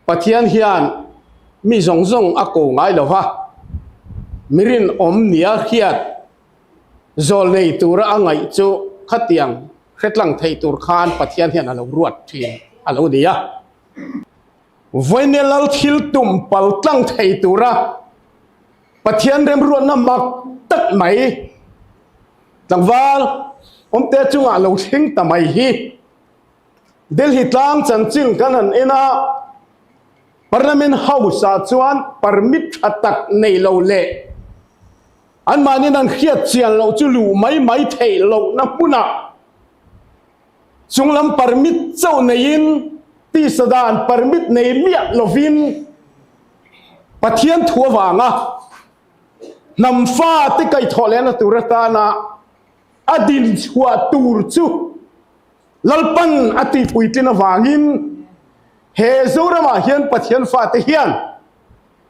Pathian hian mi zawng zawng a ko ngai lo va, mi rinawm nia hriat zawlnei tura a ngaih chu khatiang hretlang thei tur khan Pathian hian a lo ruat thin a lo ni a. Vawinia lal thil tum pal tlang thei tura Pathian remruatna mak tak mai tlangval awmte chungah lo thleng ta mai hi Delhi tlang chanchin kan han en a, Parliament House ah chuan permit tha tak nei lo leh anmahniin an hriat chian loh chu luh mai mai theih lohna hmunah Chunglam permit chauh neiin tisa dan permit nei miah lovin Pathian thu avanga hnam fate kaihthawh lehna tur atana a din chhuah tur chu Lalpan a tihpuitlin avangin he Zoramah hian Pathian fate hian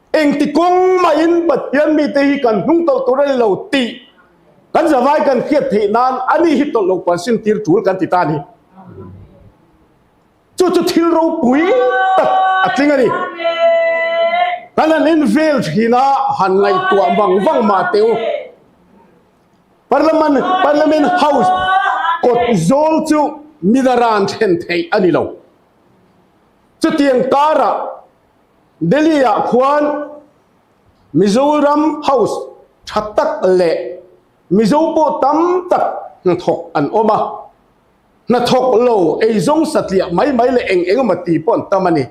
Engti kawng mahin Pathian mite hi kan hnung tawlh tur a ni lo tih kan zavai kan hriat theih nan ani hi tawlh lo puan sin tir tul kan ti ta a ni. Chu chu thil ropui tak a tling a ni. Kan han en vel thin a, han ngaihtuah vang vang mah teh u. Parliament, Parliament House kawt zawl chu midaran thlen theih a ni lo. Chutiang karah Delhi ah khuan Mizoram House tha tak leh Mizo pawh tam tak hnathawk an awm a, hnathawk lo eizawng satliah mai mai leh eng eng emaw ti pawh an tam a ni.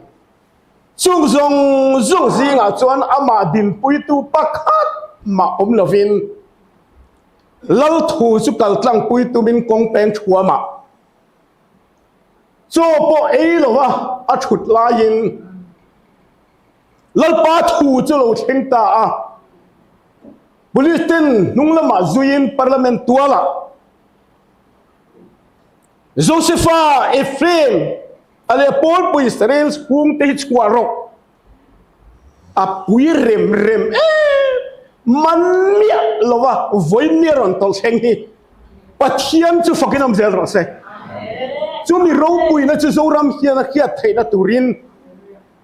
Chung zawng zawng zingah chuan amah dinpuitu pakhat mah awm lovin Lal thu chu kaltlangpui tumin kawng peng thuamah Chaw pawh ei lo a, a thut laiin Lalpa thu chu lo thleng ta a. Police ten hnung lamah zuiin Parliament tualah Josepha, Ephraim a leh Paul Israel chhungte hi chhuah rawh. A pui rem rem em man miah lo a, vawiin mi a rawn tawlh thleng hi Pathian chu fakin awm zel rawh se. Chumi ropuina chu Zoram hian a hriat theihna turin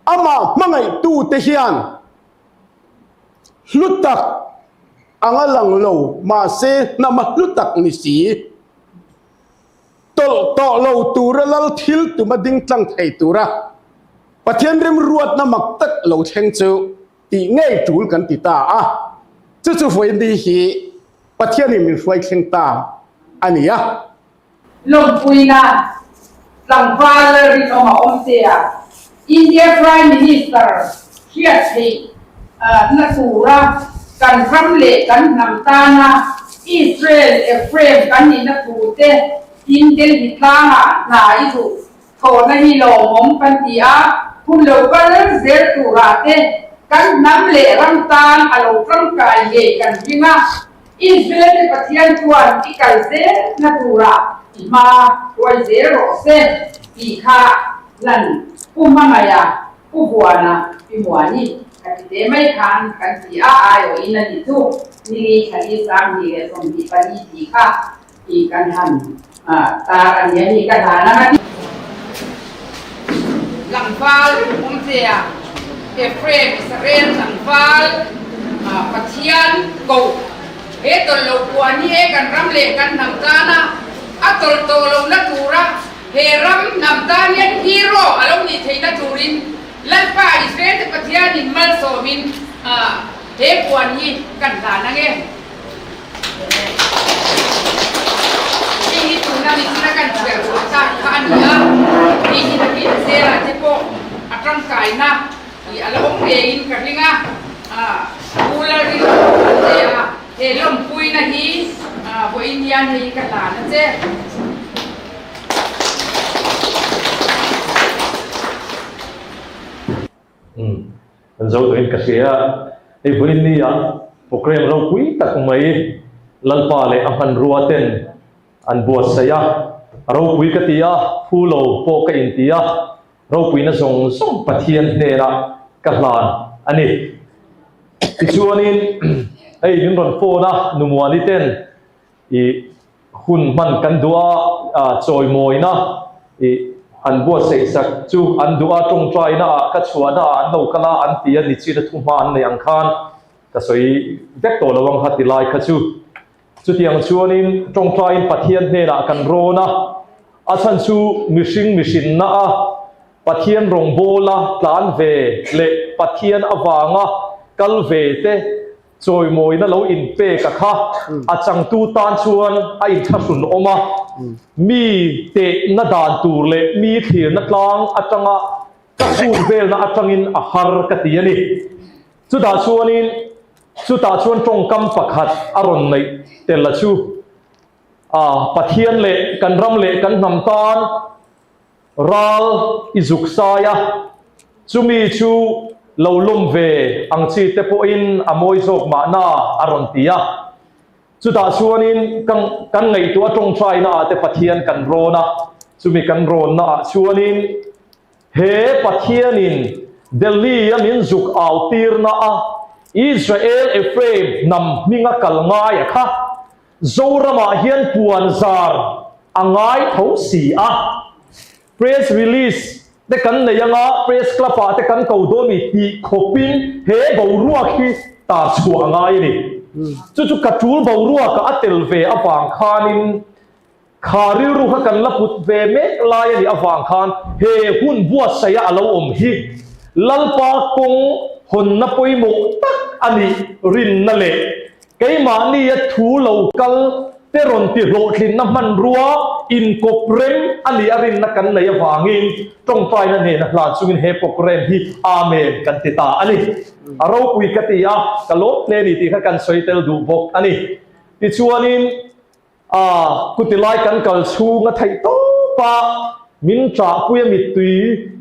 amah hmangaihtute hian hlu tak anga lang lo mahse hnama hlu tak ni si tawlh tawh lo tura lal thil tuma ding tlang thei tura Pathian remruatna mak tak lo thleng chu tih ngei tul kan ti ta a, chu chu vawiin hi Pathianin min hruai thleng ta a ni a. Lawmpuina tlangval rinawm a awm che a, India Prime Minister hriat theih na tura kan ram leh kan hnam tana Israel Ephraim kan nihna thu te in Delhi tlangah hna i duh Thawhna hi lawmawm kan ti a, hun lo kal zel turah te kan hnam leh ram tan a lo tangkai ngei kan ring a, Israel te Pathian chuan i kal zel na turah i hma hruai zel rawh se tih kha lan Pu Hmangaiha, Pu Vuana, Pi Muani ka ti te mai khan kan ti a, aiawhin a ni chu nili thlali 2024 tih kha Tih kan han tar a ni a ni ka hlan ang a ti. Tlangval awmzia Ephraim Israel tlangval Pathian koh he tawlh lo puan hi he kan ram leh kan hnam tana a tawlh tawh lohna tura he ram hnam tan hian hero a lo nih theihna turin Lalpa Israel te Pathianin malsawmin he puan hi kan hlan ang e. Hei hi tuna michina kan chhiar chhuah tak kha a ni a, hei hi nakin zela te pawh a tangkaina tih a la awm ngeiin ka ring a, Pu Lalrinawm an ti a, he lawmpuina hi vawiin hian hei hi ka hlan a che. Umm an zo tawhin ka hria a, hei vawiin ni ah program ropui tak mai Lalpa leh a hmanrua ten an buatsaih a, a ropui ka ti a, phu lo pawh ka inti a, ropuina zawng zawng Pathian hnenah ka hlan a ni. Tichuanin hei min rawn phone a, Numuani ten i hun hman kan duh a, chawimawina i. an buatsaih sak chu an duh a, tawngtaina ah ka chhuahna ah an lo kal a an ti a, nichina thuhma an neih ang khan ka sawi vek tawh lo ang kha ti lai kha chu. Chutiang chuanin tawngtaiin Pathian hnenah kan rawn a, a chhan chu mihring mihrinna a Pathian rawngbawla tlan ve leh Pathian avanga kal ve te chawimawina lo inpek a kha a changtu tan chuan a inthlahrun awm a, mi tehna dan tur leh mi thlirna tlang atanga ka chhun velna atangin a har ka ti a ni. Chutah chuanin chutah chuan tawngkam pakhat a rawn neih tel a chu, a Pathian leh kan ram leh kan hnam tan ral i zuk sai a, chumi chu lo lawm ve ang chi te pawhin a mawi zawk mahna a rawn ti a. Chutah chuanin kan kan ngaihtuah tawngtaina ah te Pathian kan rawn a, chumi kan rawnna ah chuanin He Pathianin Delhi-a min zuk au tirna a Israel Ephraim hnam hminga kal ngai a kha, Zoramah hian puan zar a ngai tho si a. Press release te kan nei anga Press Club ah te kan ko dawn mi tih khawpin he boruak hi tar chhuah a ngai a ni. Chu chu ka tul boruakah a tel ve avang khanin Kha rilru kha kan la put ve mek lai a nih avang khan he hun buatsaih a a lo awm hi Lalpa kawng hawnna pawimawh tak a nih rinna leh keimahnia thu lo kal te rawn ti hlawhtlinna hmanrua inkawp rem a nih a rinna kan nei avangin tawngtaina nena hlan chungin he program hi Amen kan ti ta a ni. A ropui ka ti a, ka lawm hle a ni tih kha kan sawi tel duh bawk a ni. Tichuanin. A kuti lai kan kal chhung a theih tawp a, min ṭahpui a mittui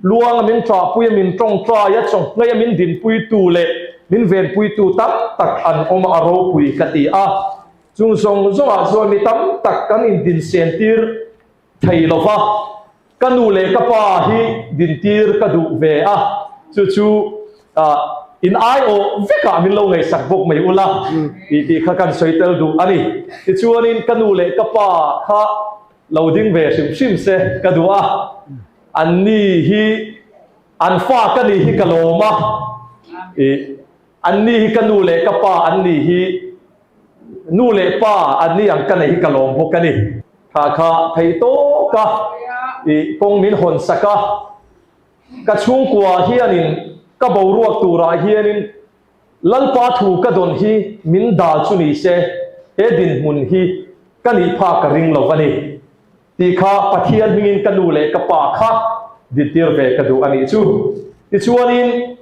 luang a min ṭahpui a min ṭawngṭai a chawhngei a min dinpuitu leh min venpuitu tam tak an awm a a ropui ka ti a. Chung zawng zawngah chuan mi tam tak kan indinsen tir thei lo va, Ka nu leh ka pa hi dintir ka duh ve a, chu chu in aiawh vekah min lo ngaihsak bawk mai ula tih tih kha kan sawi tel duh a ni. Tichuanin ka nu leh ka pa kha lo ding ve hrim hrim se ka duh a, anni hi an fa ka nih hi ka lawm a, ih anni hi ka nu leh ka pa anni hi Nu leh pa an ni ang ka nei hi ka lawm bawk a ni. Kha kha theih tawk a i kawng min hawn sak a, ka chhungkua hianin ka boruak turah hianin Lalpa thu ka dawn hi min dal chu ni se he dinhmun hi ka nih phak ka ring lo a ni tih kha Pathian hmingin ka nu leh ka pa kha dintir ve ka duh a nih chu. Tichuanin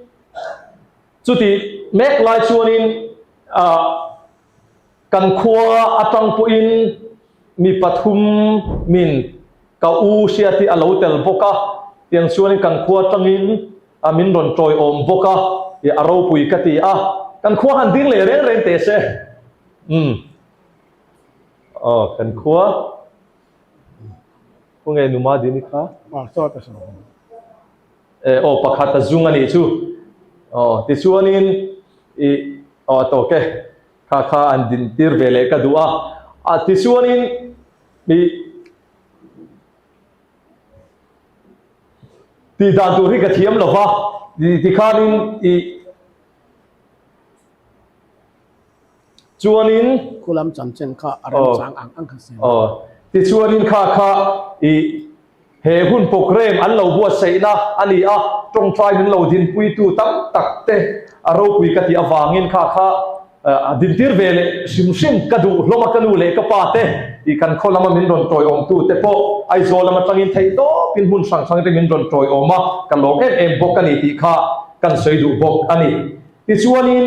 Chuti mek lai chuanin kan khua atang pawhin mi pathum min ka u hriat hi a lo tel bawk a, tiang chuanin kan khua atangin min rawn tawiawm bawk a, a ropui ka ti a, kan khua han ding leh reng reng teh se. Umm. Aw, kan khua. Khawnge Numa Dini kha? E aw pakhat a zung a nih chu aw tichuanin i aw a tawk e kha kha an din tir ve leh ka duh a a tichuanin i tih dan tur hi ka thiam lo va tikhanin i Chuanin. Khulam chanchin kha a remchang ang ang kha si. Aw. Tichuanin kha kha i he hun program an lo buatsaihna a ni a, tawngtai min lo dinpuitu tam tak te a ropui ka tih avangin kha kha a dintir ve leh hrim hrim ka duh hlawm a ka nu leh ka pa te i kan khaw lama min rawn tawiawmtu te pawh Aizawl lam atangin theih tawpin hmun hrang hrang te min rawn tawiawm a, ka lawm em em bawk a ni tih kha kan sawi duh bawk a ni. Tichuanin.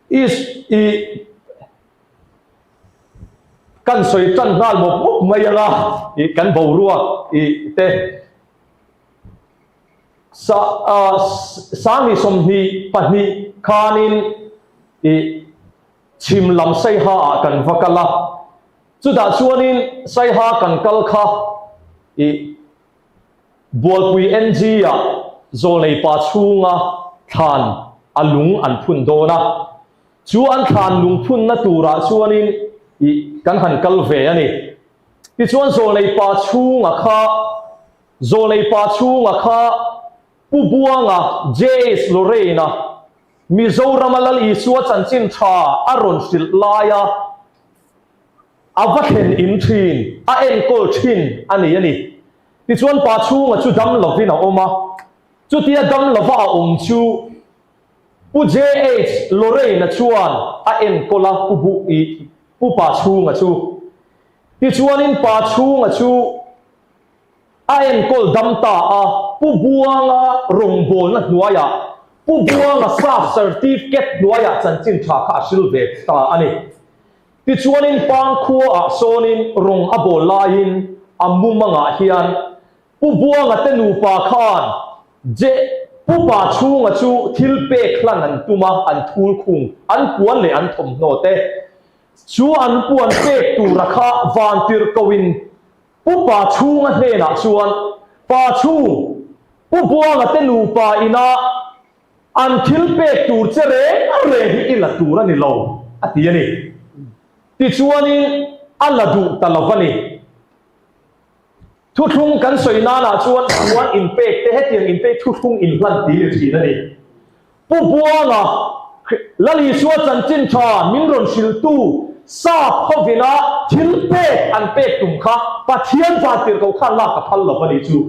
Is i kan sawi tan nghal mawp mawp mai anga i kan boruak i te sa a sangni 22 khanin i chhim lam saiha ah kan va kal a chutah chuanin saiha kan kal kha i Bualpui NG-ah zawlnei pa chhunga thlan a lung an phun dawn a, chu an thlan lung phunna turah chuanin ih kan han kal ve a ni. Tichuan Zawlnei Pa chhunga kha Zawlnei Pa chhunga kha Pu Buanga JH Lorraine-a Mizorama Lal Isua chanchin tha a rawn hrilh laia a va thlen in thin, a enkawl thin a ni a ni. Tichuan Pa chhunga chu dam lovin a awm a, chutia dam lova a awm chu Pu JH Lorraine-a chuan a enkawl a Pu Bu ih Pu Pa chhunga chu. Tichuanin Pa chhunga chu A enkawl dam ta a, Pu Buanga rawngbawlna hnuaiah Pu Buanga Sap Certificate hnuaiah chanchin tha kha a hril ve ta a ni. Tichuanin Pangkhuaah sawnin rawng a bawl laiin a mumangah hian Pu Buanga te nupa khan Je Pu Pa chhunga chu thil pek hlan an tum a, an thul khung, an puan leh an thawmhnaw te chu an puan pek tura kha vantirhkohin Pu Pa chhunga hnenah chuan, Pa chhung, Pu Buanga te nupa ina an thil pek tur che reng reng hi i la tur a ni lo, a ti a ni. Tichuanin a la duh ta lo va ni. Thuthlung kan sawi nanah chuan puan inpek te hetiang inpek thuthlung inhlan ti ni thin a ni. Pu Buanga, Lal Isua chanchin tha min rawn hrilhtu sap hovina thil pek an pek tum kha Pathian vantirhkoh khan lak a phal lo a nih chu.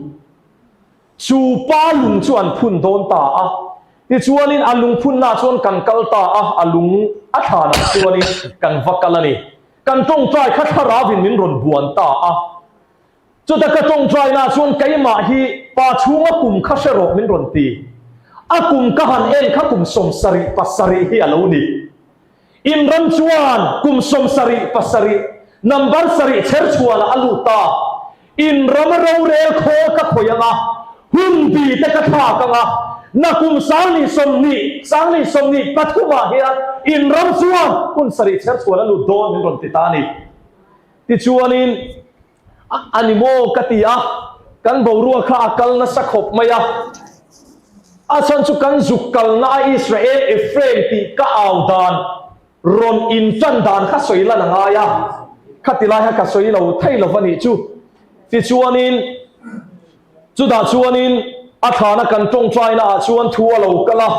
Chu pa lung chu an phun dawn ta a, tichuanin a lungphunnaah chuan kan kal ta a, a lung a thlanah chuanin kan va kal a ni. Kan tawngtai kha thlarauin min rawn buan ta a. Chuta ka tawngtaina chuan keimah hi pa chhunga kum kha hre rawh min rawn ti. A kum ka han en kha kum 77 hi a lo ni. In ram chuan kum 77 number sarih chher chhuanah a lut ta. In rama rorel khawl ka khawih ang a, hun bi te ka thlak ang a, na kum 20 20 23ah hian in ram chuan hun sarih chher chhuan a lut dawn min rawn ti ta a ni. Tichuanin. A ni maw ka ti a, kan boruak kha a kal nasa khawp mai a. A chhan chu kan zuk kalna a Israel Ephraim tih ka au dan rawn in tan dan kha sawi lan a ngai a, khati lai kha ka sawi lo thei lo va nih chu. Tichuanin chutah chuanin a thlana kan tawngtaina ah chuan thu a lo kal a,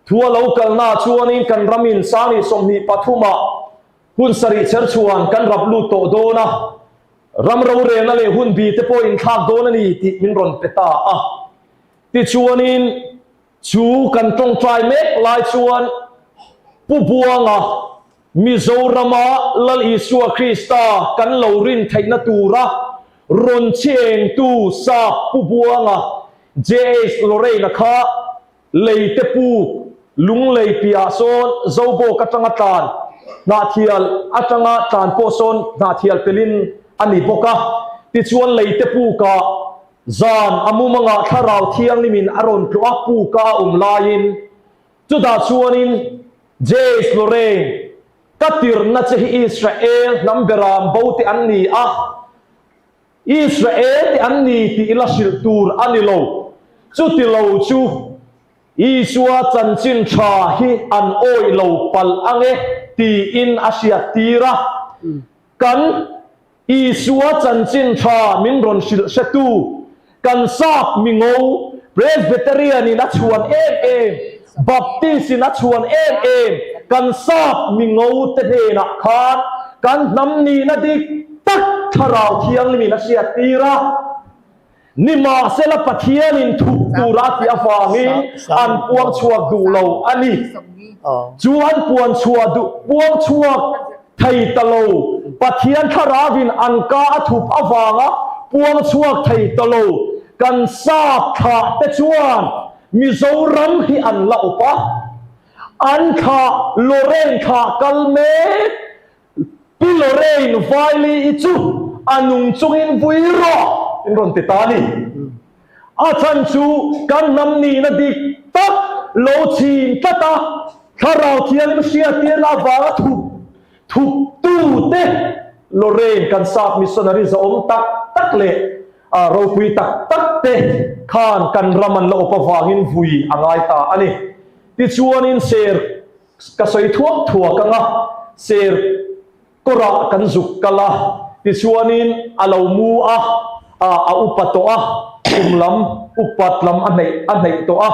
thu a lo kalna ah chuanin kan ramin Sangni 23 ah Hun sarih cher chuan kan rap lut tawh dawn a, ram rorelna leh hun bi te pawh inthlak dawn a ni tih min rawn pe ta a. Tichuanin chu kan tawngtai mek lai chuan Pu Buanga Mizorama Lal Isua Krista kan lo rin theihna tura rawn chhiengtu Sap Pu Buanga JH Lorraine-a kha Lei te puk, lunglei piah sawn Zobawk atanga tlan, Hnahthial atanga tlan pawh sawn Hnahthial pelin a ni bawk a. Tichuan lei te pukah zan a mumangah Thlarau Thianghlimin a rawn tlawh a, puka a awm laiin chutah chuanin Jace Lorraine, ka tirhna che hi Israel hnam beram bo te an ni a, Israel te an ni tih la hrilh tur a ni lo. Chuti lo chu Isua chanchin tha hi an awih lo palh ang e tiin a hriattir a. Kan Isua chanchin tha min rawn hrilh hretu kan sap mingo Presbyterian in a chhuan em em, Baptist in a chhuan em em kan sap mingo te hnenah khan kan hnam nihna dik tak Thlarau Thianghlimin a hriattir a, nimahsela Pathianin thup tura a tih avangin an puang chhuak duh lo a ni. Chu an puan chhuah duh puang chhuak thei ta lo, Pathian Thlarauin an ka a thup avanga puang chhuak thei ta lo kan sap thlah te chuan Mizoram hi an la awp a, an thlah Lorraine thlah kal mek Pi Lorraine Vaili i chu a nung chungin vui rawh in rawn ti ta a ni. A chhan chu kan hnam nihna dik tak lo chhin tlat a, Thlarau Thianghlim hriattirna avanga thup thuptute Lorraine kan sap missionary zahawm tak tak leh ropui tak tak te khan kan ram an la awp avangin vui a ngai ta a ni. Tichuanin ser Ka sawi thuak thuak ang a, ser kawrah kan zuk kal a. Tichuanin a lo mu a, a upa tawh a, kum lam upat lam a hneih a hneih tawh a.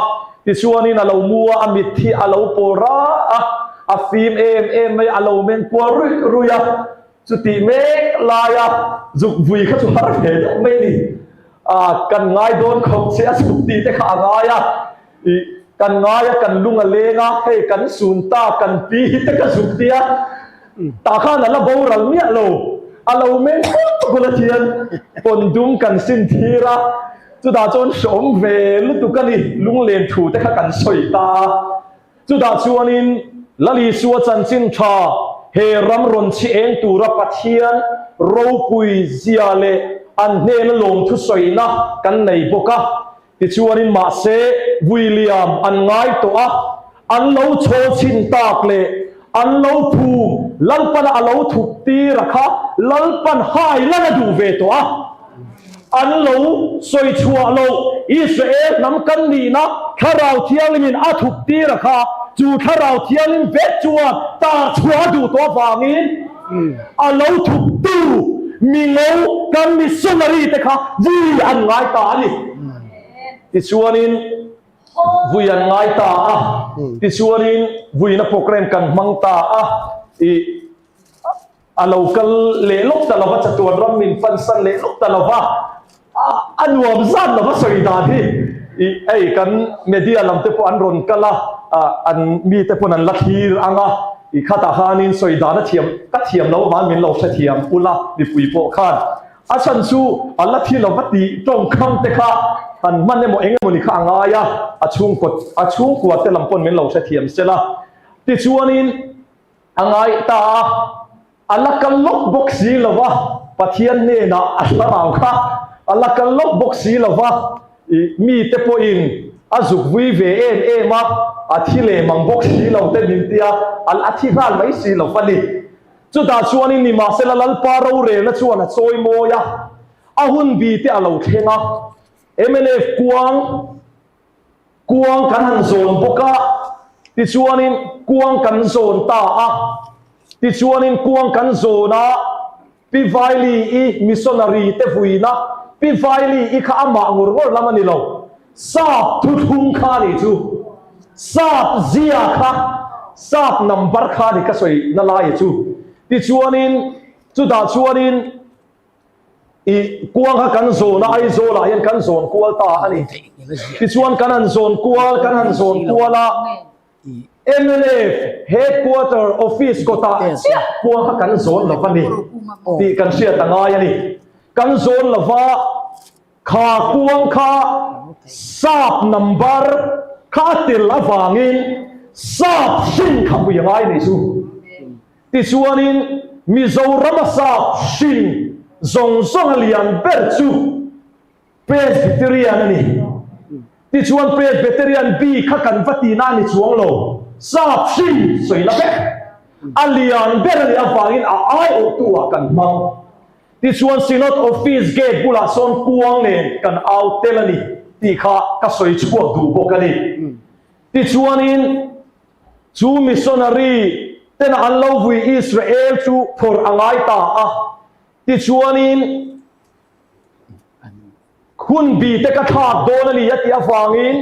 Tichuanin a lo mu a, a mit hi a lo pawl ra a, a fim em em mai a, a lo meng kual ruih ruih a. Chutih mek laia zuk vui kha chu har ve deuh mai a ni. A, kan ngai dawn khawp che a zuk tih te kha a ngai a, ih, kan ngai a, kan lung a leng a, hei kan sun ta, kan pi hi te ka zuk ti a, tah khan a la boral miah lo, a lo meng khawp bula thian pawn dum kan sin thir a, chutah chuan hreawm ve lutuk a ni, lunglen thu te kha kan sawi ta a. Chutah chuanin Lal Isua chanchin tha he ram rawn chhi eng tura Pathian ropui zia leh an hnena lawmthu sawina kan nei bawk a. Tichuanin mahse William an ngai tawh a, an lo chhawl chhin tak leh an lo phum Lalpana a lo thup tir a kha Lalpan hai lan a duh ve tawh a. An lo sawi chhuah loh Israel hnam kan nihna Thlarau Thianghlimin a thup tir a kha, chu Thlarau Thianghlim vek chuan tar chhuah a duh tawh avangin a lo thuptu mingo kan missionary te kha vui an ngai ta a ni. Tichuanin vui an ngai ta a, tichuanin vuina program kan hmang ta a, ih. A lo kal leh lawk ta lova, chatuan ram min fansan leh lawk ta lova, a nuam zat lova sawi dan hi i hei kan media lam te pawh an rawn kal a, an mi te pawn an la thlir ang a, i khatah khanin sawi dan a thiam ka thiam lo avangin min lo hrethiam ula mipui pawh khan a chhan chu a la thi lova tih tawngkham te kha han hman emaw eng emaw ni kha a ngai a, a chhungkaw a chhungkua te lam pawn min lo hrethiam sela tichuanin A ngai ta a, a la kal lawk bawk si lo va, Pathian hnenah a thlarau kha a la kal lawk bawk si lo va, i mite pawhin a zuk vui ve em em a, a thi leh mang bawk si lo te min tia, a a thi nghal mai si lo va ni. Chutah chuanin nimahsela Lalpa rorelna chuan a chawi mawi a, a hun bi te a lo thleng a, mnf kuang, Kuang kan han zawn bawk a, tichuanin kuang kan zawn ta a. Tichuanin kuang kan zawn a, Pi Vaili-i missionary te vuina, Pi Vaili-i kha amah ngawr ngawr lam a ni lo, sap thuthlung kha a nih chu, sap zia kha, sap number kha a ni ka sawi na laia chu. Tichuanin chutah chuanin I kuang kha kan zawn a, Aizawl ah hian kan zawn kual ta a ni. Tichuan kan han zawn kual, kan han zawn kual a, mnf Headquarter Office kawtah chiah kuang kha kan zawn lo va ni tih kan hriat a ngai a ni. Kan zawn lo va, kha kuang kha sap number kha a tel avangin sap hrin kha pui a ngai ni chu. Tichuanin Mizorama sap hrin zawng zawng a lian ber chu Presbyterian a ni. Tichuan Presbyterian bik kha kan va tihna a ni chuang lo, sap hrin sawina vek a lian ber a nih avangin a aiawhtu ah kan hmang. Tichuan Synod Office gate bulah sawn kuang nen kan au tel a ni tih kha ka sawi chhuak duh bawk a ni. Tichuanin Chu missionary tena an lo vui Israel chu phawrh a ngai ta a, tichuanin hun bi te ka thlak dawn a ni a tih avangin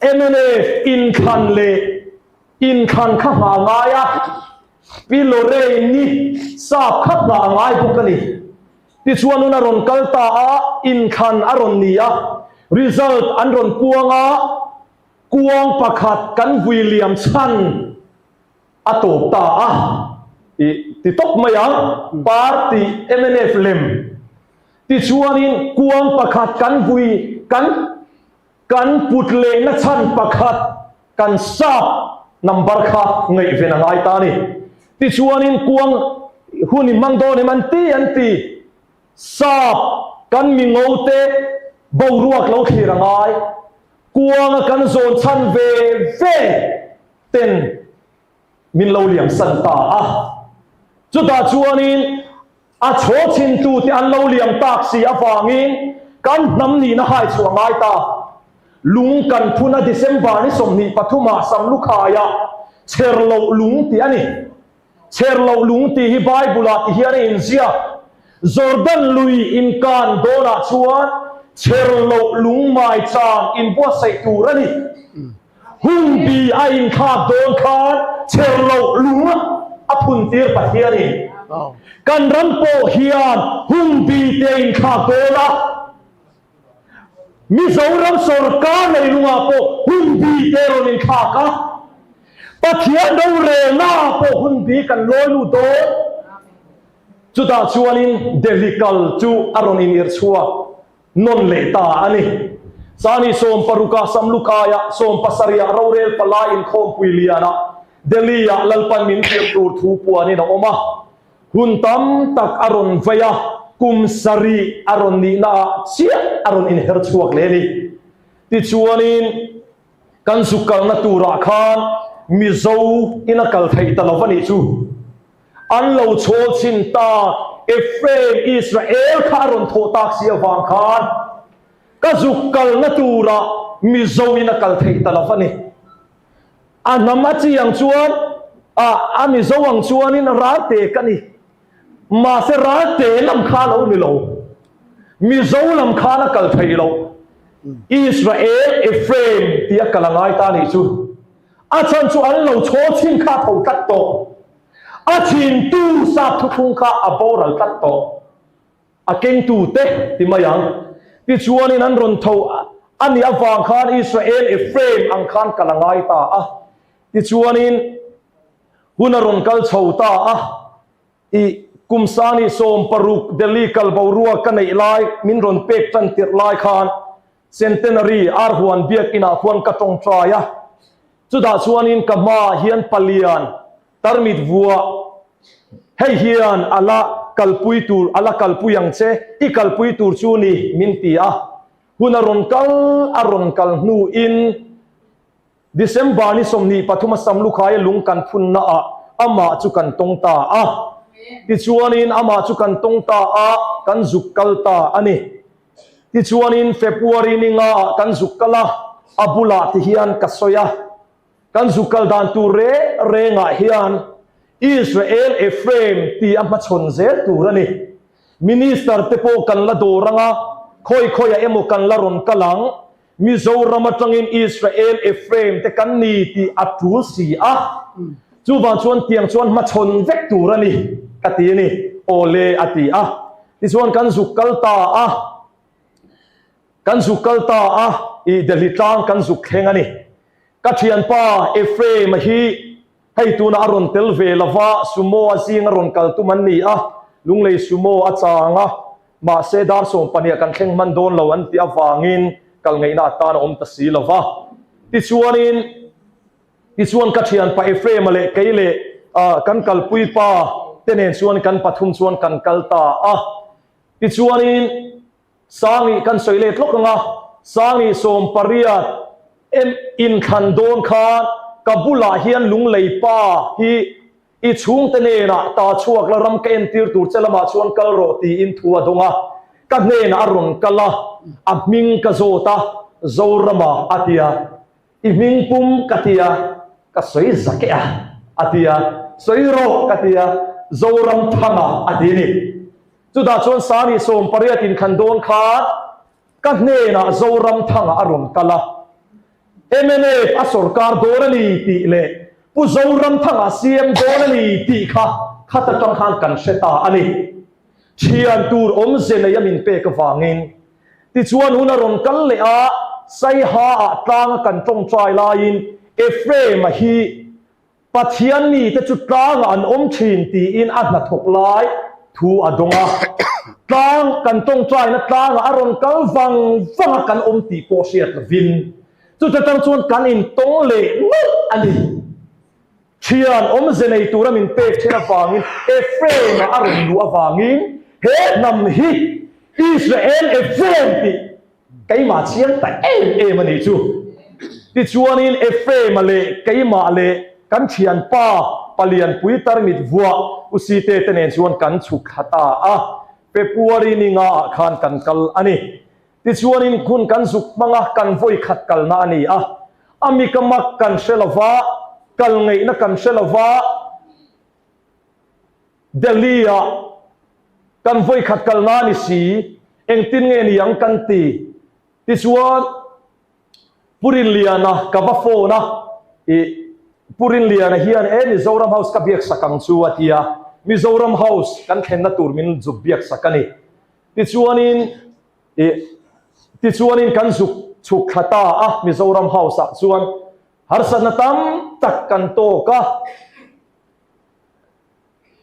mnf inthlan leh inthlan kha hna ngai a, Pi Lorraine-i sap kha hna a ngai bawk a ni. Tichuan hun a rawn kal ta a, inthlan a rawn ni a, result an rawn puang a, Kuang pakhat kan vui liam chhan a tawp ta a, i ti tawp mai ang, party mnf lem tichuanin kuang pakhat kan vui kan kan put lehna chhan pakhat kan sap number kha ngaihven a ngai ta a ni. Tichuanin kuang hun i hmang dawn em an ti an ti. Sap kan mingo te boruak lo thlir a ngai. Kuanga kan zawn chhan ve ve ten min lo liam san ta a. Chutah chuanin a chhaw chhintu te an lo liam tak si avangin kan hnam nihna hai chhuah ngai ta. Lung kan phun a December ni 23 ah Samlukhaiah cher loh lung tih a ni. Chher loh lung tih hi Bible-ah ti hian a inziak. Jordan lui inkan dawnah chuan chher loh lung maichang inbuatsaih tur a ni. Hun bi a inthlak dawn khan chher loh lung a phuntir Pathianin. Kan ram pawh hian hun bi te a inthlak dawn a. Mizoram sorkar leilungah pawh hun bi te rawn inthlak a, Pathian rorelnaah pawh hun bi kan lawi lut dawn. Chutah chuanin Delhi kal chu a rawn inirh chhuak nawn leh ta a ni. Sani sawmparuka Samlukaia sawmpasarihah rorel palai inkhawmpui lianah Delhi-ah Lalpan min tirh tur thu puanin a awm a. Hun tam tak a rawn vei a, kum sarih a rawn nihnaah chiah a rawn inher chhuak leh a ni. Tichuanin kan zu kalna turah khan Mizo in a kal theih ta lo va nih chu. An lo chhawl chhin tak Ephraim Israel kha a rawn thawh tak si avang khan ka zuk kalna turah Mizo in a kal theih ta lo va ni. A hnam a chi ang chuan a a Mizo ang chuanin Ralte ka ni. Mahse Ralte lam kha a lo ni lo. Mizo lam khan a kal thei lo. Israel, Ephraim tih a kal a ngai ta nih chu. A chhan chu an lo chhaw chhin kha a tho tlat tawh. A thintu sap thuthlung kha a boral tlat tawh. A kengtute ti mai ang. Tichuanin an rawn tho a nih avang khan Israel Ephraim ang khan kal a ngai ta a. Tichuanin hun a rawn kal chho ta a. I kum sani 16 Delhi kal boruak ka neih lai min rawn pek tan tirh lai khan Centenary Arhuan biakinah khuan ka tawngtai a. Chutah chuanin ka hmaah hian palian Tarmit vuah, Hei hian a la kalpui tur, a la kalpui ang che, i kalpui tur chu ni, min ti a. Hun a rawn kal, a rawn kal hnuin December ni 23 a Samlukhaia lung kan phunna ah amah chu kan tawng ta a. Tichuanin amah chu kan tawng ta a, kan zuk kal ta a ni. Tichuanin February ni nga ah kan zuk kal a, a bulah ti hian ka sawi a. Kan zu kal dan tur reng rengah hian Israel Ephraim ti a hmachhawn zel tur a ni. Minister te pawh kan la dawr anga, khawi khawiah emaw kan la rawn kal ang. Mizoram atangin Israel Ephraim te kan ni tih a tul si a. Chuvang chuan tiang chuan hmachhawn vek tur a ni ka ti a ni. Awle a ti a. Tichuan kan zuk kal ta a. Kan zuk kal ta a, i Delhi tlang kan zuk thleng a ni. Ka thianpa Ephraim-a hi hei tunah a rawn tel ve lo va, Sumo a zing a rawn kal tum an ni a, Lunglei Sumo a chang a, mahse dar 12 kan thleng hman dawn lo an tih avangin kal ngaihna atan a awm ta si lo va. Tichuanin, tichuan ka thianpa Ephraim-a leh kei leh kan kalpui pa te nen chuan kan pathum chuan kan kal ta a. Tichuanin, Sangi kan sawi let lawk ang a, Sangi 18 em inthlan dawn khan ka bulah hian Lunglei pa hi i chhungte hnenah ta chhuak la ram ka entir tur che lamah chuan kal rawh tiin thu a dawng a, ka hnenah a rawn kal a, a hming ka zawt a, Zorama a ti a, i hming pum ka ti a, ka sawi zak e a, a ti a, sawi rawh ka ti a, Zoramthanga a ti a ni. Chutah chuan Sani 18 inthlan dawn khan ka hnenah Zoramthanga a rawn kal a, mnf a sorkar dawn a ni tih leh Pu Zoramthanga CM dawn a ni tih kha khat atang khan kan hre ta a ni. Thian tur awmze nei a min pek avangin. Tichuan hun a rawn kal leh a, Saiha-ah tlanga kan tawngtai laiin Ephraim-a hi Pathian mite chu tlangah an awm thin tiin a hnathawk lai thu a dawng a. Tlang, kan tawngtaina tlangah a rawn kal vang vang a kan awm tih pawh hriat lovin chuta tang chuan kan intawng leh nawlh a ni. Thian awmze nei tura min pek thin avangin Ephraim-a a rawn luh avangin he hnam hi Israel Ephraim tih Keimah chiang ta em em a nih chu. Tichuanin Ephraim-a leh keimah leh kan thianpa Palianpui tarmit vuah U Site te nen chuan kan chhuk thla ta a, February ni nga ah khan kan kal a ni. Tichuanin hun kan zuk hmang a, kan vawi khat kalna a ni a. A mika mak kan hre lova, kal ngaihna kan hre lova. Delhi-ah kan vawikhat kalna a ni si, engtin nge ni ang kan ti. Tichuan, Pu Rinliana ka va phone a, ih, Pu Rinliana hian e Mizoram House ka biaksak ang chu a ti a, Mizoram House kan thlenna tur min zuk biaksak a ni. Tichuanin, ih, tichuanin kan zuk chhuk thla ta a Mizoram House ah chuan harsatna tam tak kan tawk a,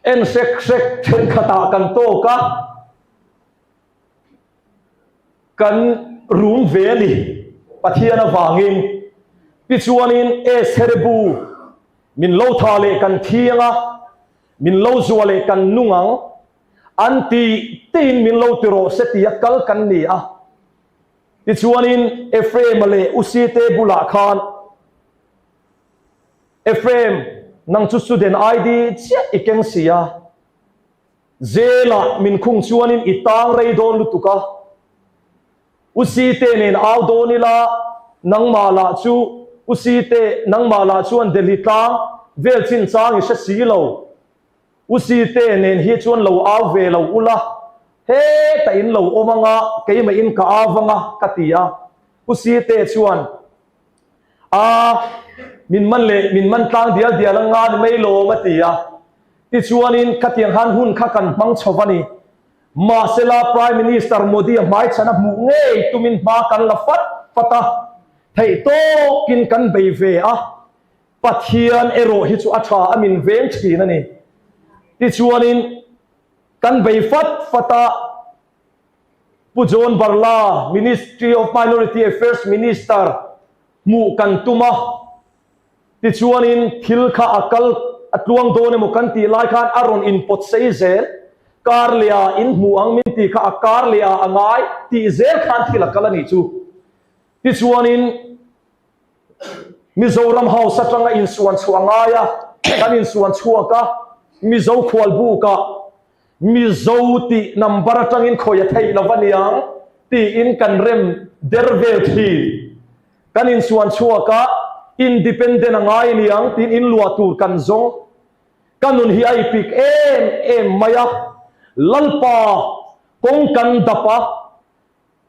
en hrek hrek thenkhatah kan tawk a. Kan rum ve a ni, Pathian avangin. Tichuanin Esherebu, min lo tha leh kan thi anga, min lo zua leh kan nung ang, an ti tein min lo ti rawh se tia kal kan ni a. Tichuanin Ephraim-a leh Usite bulah khan, Ephraim, nang chu student ID chiah i keng si a, Zela min khung chuanin i tang rei dawn lutuk a, U Site nen au dawn ila, nangmah lah chu U Site, nangmah lah chuan Delhi tlang vel chinchang i hre si lo. U Site nen hi chuan lo au ve lo ula, hetah in lo awm anga keimah in ka au anga ka ti a. U Site chuan, A, min man leh min man tlang dial dial anga ni mai lawm a ti a. Tichuanin khatiang khan hun kha kan hmang chho a ni. Mahsela Prime Minister Modi-a hmaichhan a hmuh ngei tumin hma kan la fat fat a, theih tawkin kan bei ve a, Pathian erawh hi chu a tha a min veng thin a ni. Tichuanin kan bei fat fat a, Pu John Barla, Ministry of Minority Affairs Minister hmuh kan tum a, Tichuanin thil kha a kal a tluang dawn emaw kan tih lai khan a rawn inpawt sei zel, kar leh ah in hmuh ang min tih kha a kar leh ah a ngai tih zel khan thil a kal a nih chu. Tichuanin Mizoram House atanga insuan chhuah a ngai a, kan insuan chhuak a, Mizo khualbuk ah Mizo tih number atangin khawi a theih lo a niang tiin kan rem der vel thin. Kan insuan chhuak a, independent a ngai a niang tiin inluah tur kan zawng. Ka nun hi a ipik em em mai a, Lalpa kawng kan dap a,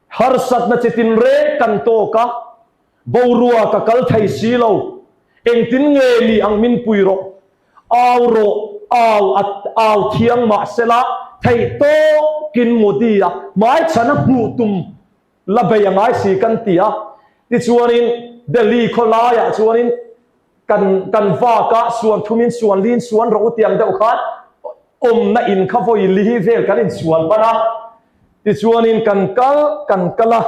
harsatna chi tinreng kan tawk a, Boruak a kal thei si lo. Engtin nge ni ang min pui rawh. Au rawh, au a au thiang mahsela theih tawkin Modi a hmaichhan a hmuh tum la bei a ngai si kan ti a. Tichuanin Delhi khawlaiah chuanin kan kan vak a, suan thumin suan lin suan rawh u tiang deuh khan awmna in kha vawi li vel kan insual hman a. Tichuanin kan kal kan kal a.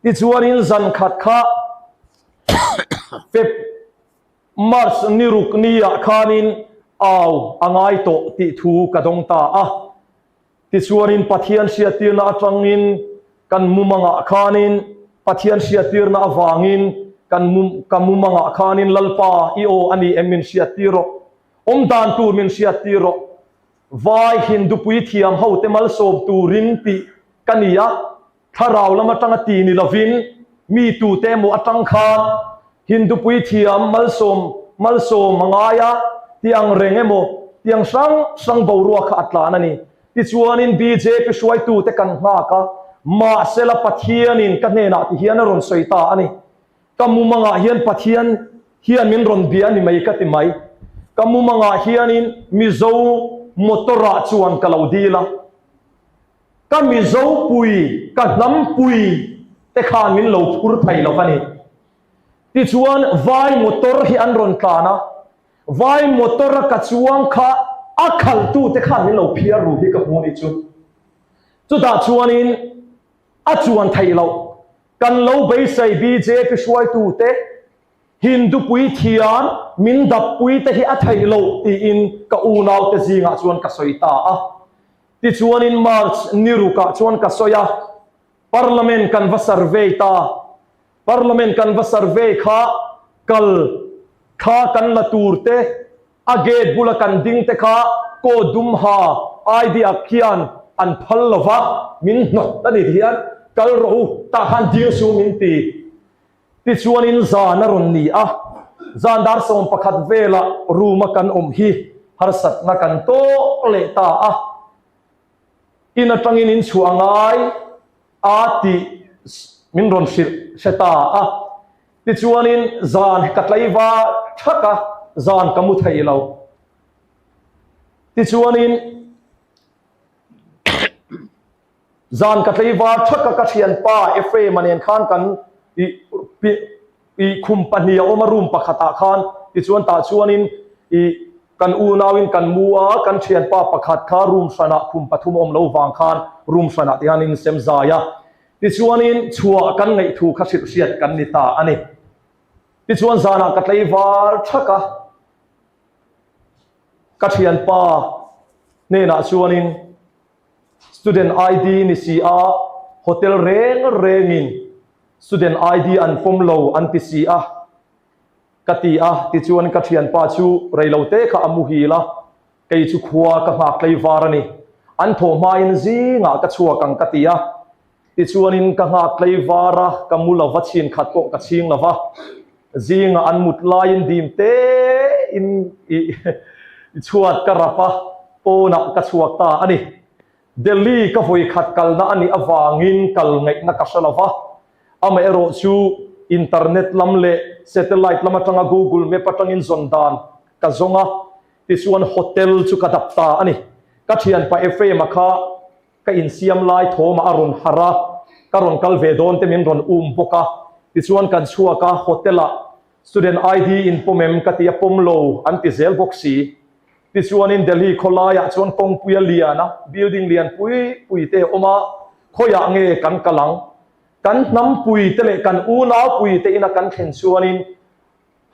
Tichuanin zan khat kha Feb. March ni ruk niah khanin au a ngai tawh tih thu ka dawng ta a. Tichuanin Pathian hriattirna atangin kan mumangah khanin Pathian hriattirna avangin kan ka mumangah khanin Lalpa i aw a ni em min hriattir rawh, awm dan tur min hriattir rawh, vai Hindu puithiam hote malsawm turin tih ka ni a. Thlarau lam atanga ti ni lovin mi tute emaw atang khan Hindu puithiam malsawm malsawm a ngai a ti ang reng emaw tiang hrang hrang boruak kha a tlan a ni. Tichuanin bjp hruaitute kan nghak a, mahsela Pathianin ka hnenah ti hian a rawn sawi ta a ni. Ka mumangah hian Pathian hian min rawn bia a ni mai ka ti mai. Ka mumangah hianin Mizo motor ah chuan ka lo dil a. Ka Mizo pui, ka hnam pui te khan min lo phur thei lo a ni. Tichuan vai motor hi an rawn tlan a, vai motor a ka chuang kha a khalhtu te khan min lo phiar ru hi ka hmu ni chu. Chutah chuanin a chuan theih loh, kan lo beisei bjp hruaitu te, Hindu puithiam min dap pui te hi a theih loh tiin ka unau te zingah chuan ka sawi ta a. Tichuanin March ni rukah chuan ka sawi a, Parliament kan va survey ta. Parliament kan va survey kha kal thla kan la tur te, a gate bula kan ding te kha coat dum ha ID ah khian an phal lo va, min hnawt a ni ti hian kal rawh u, tah khan ding su min ti. Tichuanin zan a rawn ni a, zan dar 11 velah room a kan awm hi. harsatna kan tawk leh ta a. In atangin in chhuah ngai a tih min rawn hrilh hre ta a. Tichuanin zan ka tlaiva thak a, zan ka mu thei lo. Tichuanin zan ka tlaivar thak a, ka thianpa Ephraim-a nen khan kan i khum pahnih a awm a room pakhatah khan tichuan tah chuanin i kan unauin kan mu a, kan thianpa pakhat kha room hranah khum pathum a awm lo vang khan room hranah te hian in sem zai a. Tichuanin chhuah kan ngaih thu kha hrilh hriat kan ni ta a ni. Tichuan zanah ka tlaivar thak a, ka thianpa hnenah chuanin Student ID ni si a, hotel reng rengin student ID an pawm lo an ti si a, ka ti a, tichuan ka thianpa chu reilote kha a muhil a, kei chu khua ka nghak tlaivar a ni, an thawh hmain zingah ka chhuak ang ka ti a, tichuanin ka nghak tlaivar a, ka mu lova chhin khat pawh ka chhing lova, zingah an mut laiin dim tein i chhuat ka rap a, pawnah ka chhuak ta a ni. Delhi ka vawi khat kalna a nih avangin kal ngaihna ka hre lo va, amaherawh chu internet lam leh satellite lam atanga Google Map atangin zawn dan ka zawng a, tichuan hotel chu ka dap ta a ni. Ka thianpa Ephraim-a kha ka insiam lai thawmah a rawn harh a, ka rawn kal ve dawn te min rawn um bawk a, tichuan kan chhuak a, hotel-ah student ID in pawm em ka ti a, pawm lo an ti zel bawk si. Tichuanin Delhi khawlaiah chuan kawngpui a lian a, building lian pui pui te a awm a, khawiah nge kan kal ang? Kan hnampui te leh kan unaupui te ina kan thlen chuanin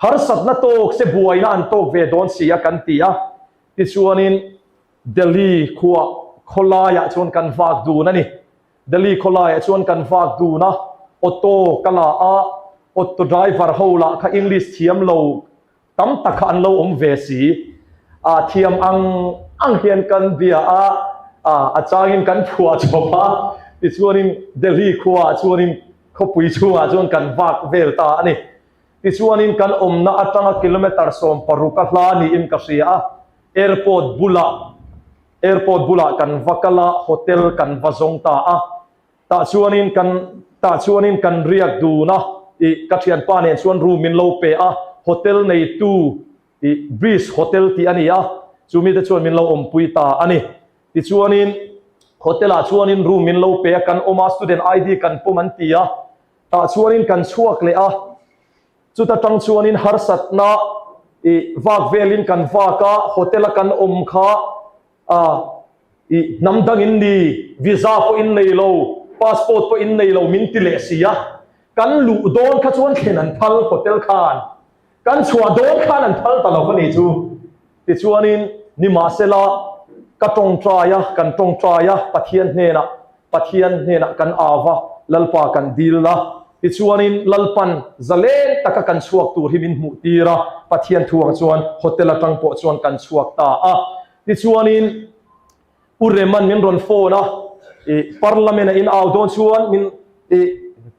harsatna tawk se buaina an tawk ve dawn si a kan ti a. Tichuanin Delhi khua khawlaiah chuan kan vak dun a ni. Delhi khawlaiah chuan kan vak dun a, auto ka la a, auto driver ho lah kha English thiam lo Tam tak kha an lo awm ve si. A thiam ang ang hian kan bia a, a changin kan phuah chawp a, tichuanin Delhi khuaah chuanin khawpui chhungah chuan kan vak vel ta a ni. Tichuanin kan awmna atanga kilometre 16 a hla niin ka hria a, airport bulah airport bulah kan va kal a, hotel kan va zawng ta a. Tah chuanin kan tah chuanin kan riak dun a, ih ka thianpa nen chuan room min lo pe a, hotel neitu ih Breeze Hotel tih a ni a, chu mite chuan min lo awmpui ta a ni. Tichuanin hotel ah chuanin room min lo pe a, kan awm a, student ID kan pawm an ti a, tah chuanin kan chhuak leh a, chuta tang chuanin harsatna ih vak velin kan vak a, hotel a kan awm kha A, i hnam dang in ni, visa pawh in nei lo, passport pawh in nei lo min ti leh si a, kan luh dawn kha chuan thlen an phal hotel khan, kan chhuah dawn khan an phal ta lo a ni chu. Tichuanin nimahsela ka tawngtai a, kan tawngtai a, Pathian hnenah, Pathian hnenah kan au va, Lalpa kan dil a, tichuanin Lalpan zalen taka kan chhuak tur hi min hmuh tir a, Pathian thu ang chuan hotel atang pawh chuan kan chhuak ta a. Tichuanin U Reman min rawn phone a, i Parliament a in au dawn chuan min i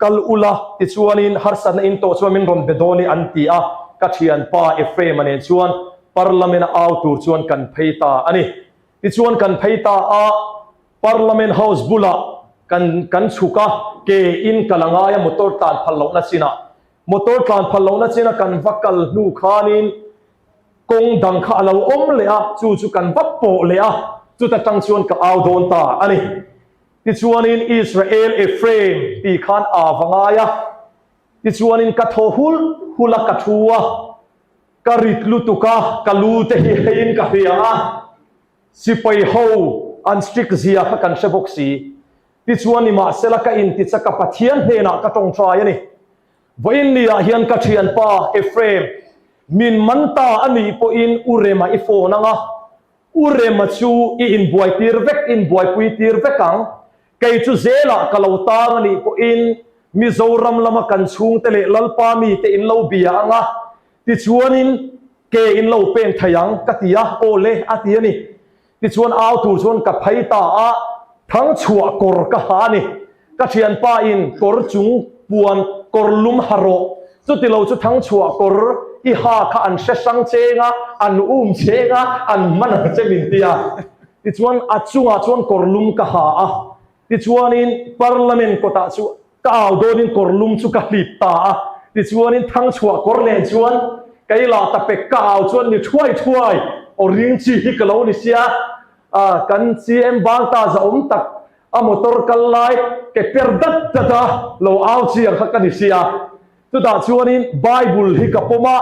kal ula, tichuanin harsatna in tawh chuan min rawn be dawn i an ti a, ka thianpa Ephraim-a nen chuan Parliament a au tur chuan kan phei ta a ni. Tichuan kan phei ta a, Parliament House bulah kan kan chhuk a, ke in kal a ngai a motor tlan phal lohna chinah. Motor tlan phal lohna china kan va kal hnu khanin Kawng dang kha a lo awm leh a, chu chu kan va pawh leh a, chuta tang chuan ka au dawn ta a ni. Tichuanin Israel Ephraim tih khan aa va ngai a, tichuanin ka thaw hulh hulh a, ka thu a, ka rit lutuk a, ka lu te hi heiin ka hria a, sipai ho an strict zia kha kan hre bawk si. Tichuan nimahsela ka intichak a Pathian hnenah ka tawngtai a ni. Vawiin niah hian ka thianpa Ephraim min man ta a nih pawhin U Rema i phone ang a, U Rema chu i inbuaitir vek, inbuaipui tir vek ang. Kei chu zelah ka lo tang a nih pawhin Mizoram lama kan chhungte leh Lalpa mite in lo bia ang a, tichuanin ke in lo pen thei ang ka ti a, aw le a ti a ni. Tichuan au tur chuan ka phei ta a, thangchhuah kawr ka ha a ni. Ka thianpa in kawr chung puan kawr lum ha rawh. Chutilo chu thangchhuah kawr i ha kha an hre hrang cheng a, an um cheng a, an hman ang che min ti a. Tichuan a chungah chuan kawrlum ka ha a, tichuanin Parliament kawtah chu ka au dawnin kawrlum chu ka hlip ta a, tichuanin thangchhuah kawr nen chuan kei lah ta pek ka au chuan ni thuai thuai aw ring chi hi ka lo ni sia, kan CM Bangta zahawm tak A motor kal lai ke per dat dat a lo au chiang kha ka ni sia. Chutah chuanin Bible hi ka pawm a,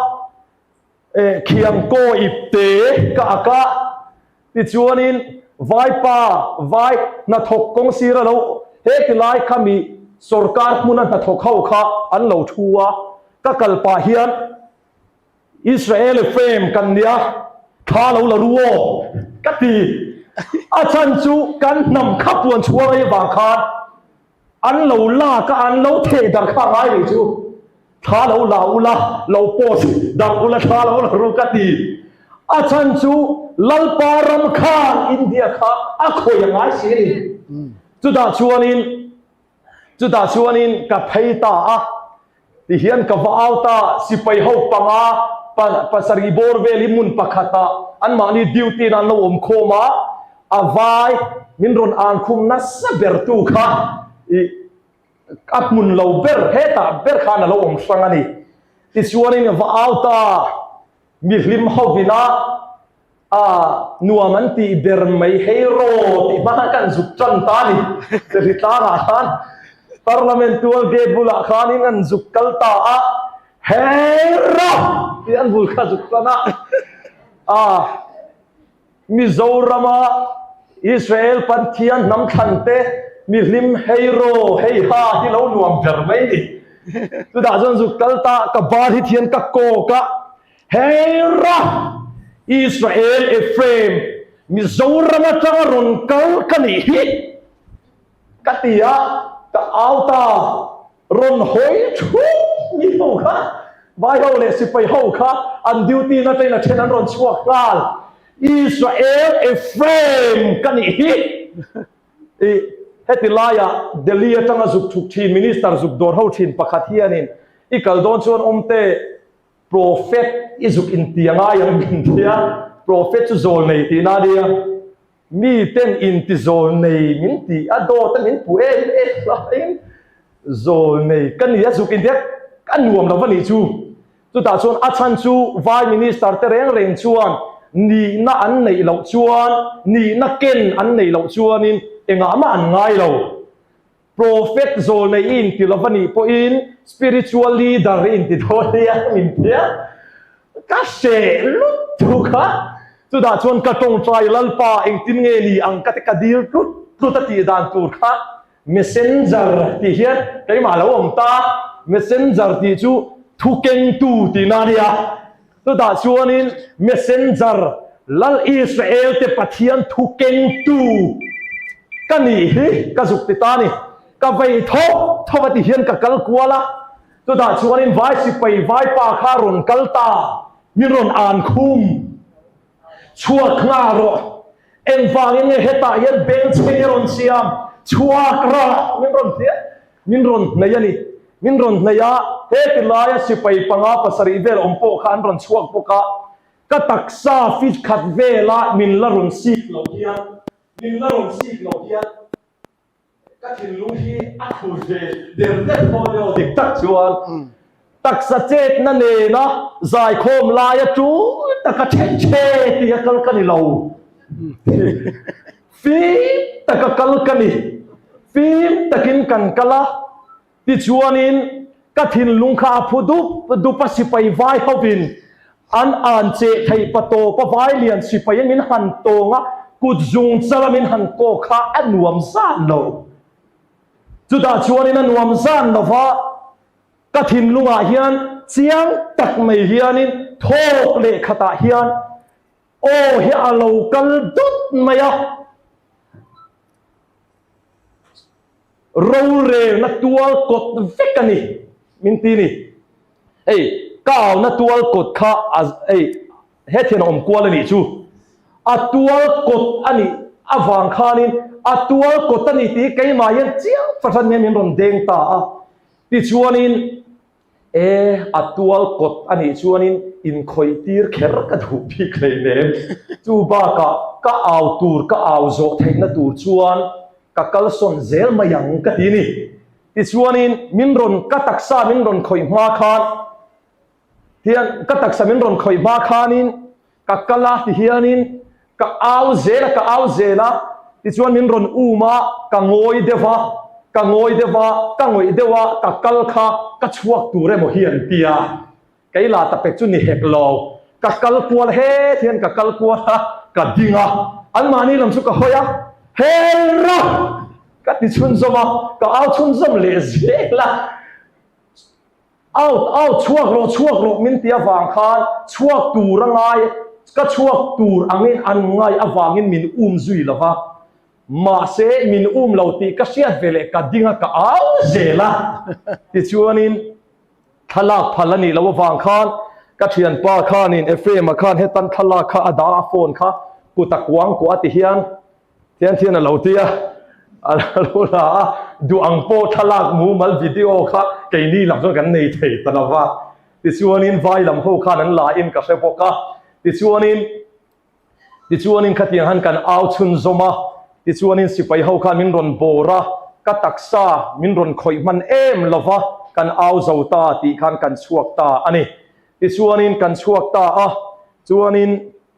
eh khiang kaw ip te ka ak a, tichuanin vaipa vai hnathawk kawng sira lo he ti lai kha mi sorkar hmuna hnathawk ho kha an lo thu a, ka kal pah hian Israel Ephraim kan nia, thla lo la ru aw ka ti. A chhan chu kan hnam kha puan chhuang ai avang khan an lo lak a, an lo theh darh kha a ngai rih chu. Thla lo la ula, lo post darh ula thla lo la ru ka ti. A chhan chu Lalpa ram khan India kha a khawih a ngai si a ni. Chutah chuanin Chutah chuanin ka phei ta a, tihian ka va au ta, sipai ho panga pasarih bawr vel hi hmun pakhatah anmahni duty in an lo awm khawm a, a vai min rawn an khum nasa ber tu kha ih a hmun lo ber hetah ber khan a lo awm hrang a ni. Tichuanin ka va au ta, mihlim hovina A nuam an tih ber mai hei raw tih hma khan kan zuk tan ta a ni. Delhi tlangah khan Parliament tual gate bulah khanin an zuk kal ta a, hei raw tih an bul kha zuk tan a. A Mizorama Israel Pathian hnam thlan te mihlim hei raw hei ha hi lo nuam ber mai ni. Chutah chuan zuk kal ta ka bar hi thian ka kawk a. Hei ra! Israel Ephraim, Mizoram atanga rawn kal ka nih hi ka ti a, ka au ta, rawn hawi thup mi ho kha, vai ho leh sipai ho kha an duty na atangin a then an rawn chhuak nghal, Israel Ephraim ka nih hi. I heti laiah Delhi atanga zuk thuk thin minister zuk dawr ho thin pakhat hianin i kal dawn chuan awmte Prophet i zuk inti a ngai ang min ti a, Prophet chu zawl nei tihna a nia, mi ten inti zawl nei min ti a, dawt a min puh em em laiin zawl nei ka ni a zuk inti a, ka nuam lo va nih chu. Chutah chuan a chhan chu Vai Minister te reng reng chuan nihna an neih loh chuan, nihna ken an neih loh chuanin engah mah an ngai lo. Prophet zawlnei i inti lo va nih pawhin spiritual leader i inti dawn nia min ti a, ka hreh lutuk a, chutah chuan ka tawngtai Lalpa engtin nge ni ang ka ti ka dil tlut tlut a tih dan tur kha messenger tih hian keimah lo awm ta, messenger tih chu thu kengtu tihna a nia. Chutah chuanin Messenger, Lal Israel te Pathian thu kengtu ka nih hi ka zuk ti ta a ni. Ka vei thawk thawk a ti hian ka kal kual a, chutah chuanin vai sipai vaipa kha a rawn kal ta, min rawn an khum chhuak nghal rawh. Engvangin nge hetah hian bengchheng i rawn siam chhuak rawh min rawn ti a. Min rawn hnaih a ni. Min rawn hnaih a, heti laia sipai panga pasarih vel awm pawh kha an rawn chhuak bawk a, ka taksa fit khat vela min la rawn sik loh hian, min la rawn sik loh hian ka thinlung hi a khur ve der der dawn emaw dik tak chuan taksa chetna nena zaikhawm laia tul taka chhe chhe tia kal ka ni lo. Fim taka kal ka ni. Fim takin kan kal a, tichuanin ka thinlung kha a phu dup dup a, sipai vai hovin an an cheh theih pa tawp a, vai lian sipai in min han tawng a, kut zung chala min han kawk kha a nuam zan lo. Chutah chuanin a nuam zan lo va, ka thinlungah hian chiang tak mai hianin thawk leh khatah hian Aw hi a lo kal dawt mai a, rorelna tual kawt vek a ni min ti ni. Hei ka auna tual kawt kha a hei hethian a awm kual a nih chu. A tual kawt a nih avang khanin a tual kawt a ni tih keimah hian chiang fahran hian min rawn deng ta a. Tichuanin. E, a tual kawt a nih chuanin inkhawih tir kher ka duh bik hleinem. Chu bakah ka au tur ka au zawh theihna tur chuan ka kalsawn zel mai ang ka ti ni. Tichuanin min rawn ka taksa min rawn khawih hma khan hian ka taksa min rawn khawih hma khanin Ka kal a ti hianin ka au zel a, ka au zel a, tichuan min rawn um a, ka ngawi deuh a, ka ngawi deuh a, ka ngawih deuh a, ka kal kha ka chhuak tur emaw hi an ti a, kei la ta pek chu ni hek lo, ka kal kual het hian ka kal kual a, ka ding a, anmahni lam chu ka hawi a, Hera! Ka ti chhunzawm a, ka au chhunzawm leh zel a. Out, out, chhuak rawh, chhuak rawh min ti avang khan chhuak tur a ngai, ka chhuak tur angin an ngai avangin min um zui lo va, mahse min um lo tih ka hriat ve leh ka ding a, ka au zel a. Tichuanin thlalak phal a nih loh avang khan ka thianpa khanin Ephraim-a khan hetan thlalak kha a dah a, phone kha kut a kuang kuah a ti hian Thian thian a lo ti a, a lo la a, duh ang pawh thlalak mumal video kha keini lam chuan kan nei thei ta lo va. Tichuanin vai lam ho khan an la in ka hre bawk a, tichuanin tichuanin khatiang han kan au chhunzawm a, tichuanin sipai ho khan min rawn bawr a, ka taksa min rawn khawih hman em lo va, kan au zo ta tih khan kan chhuak ta a ni. Tichuanin kan chhuak ta a, chuanin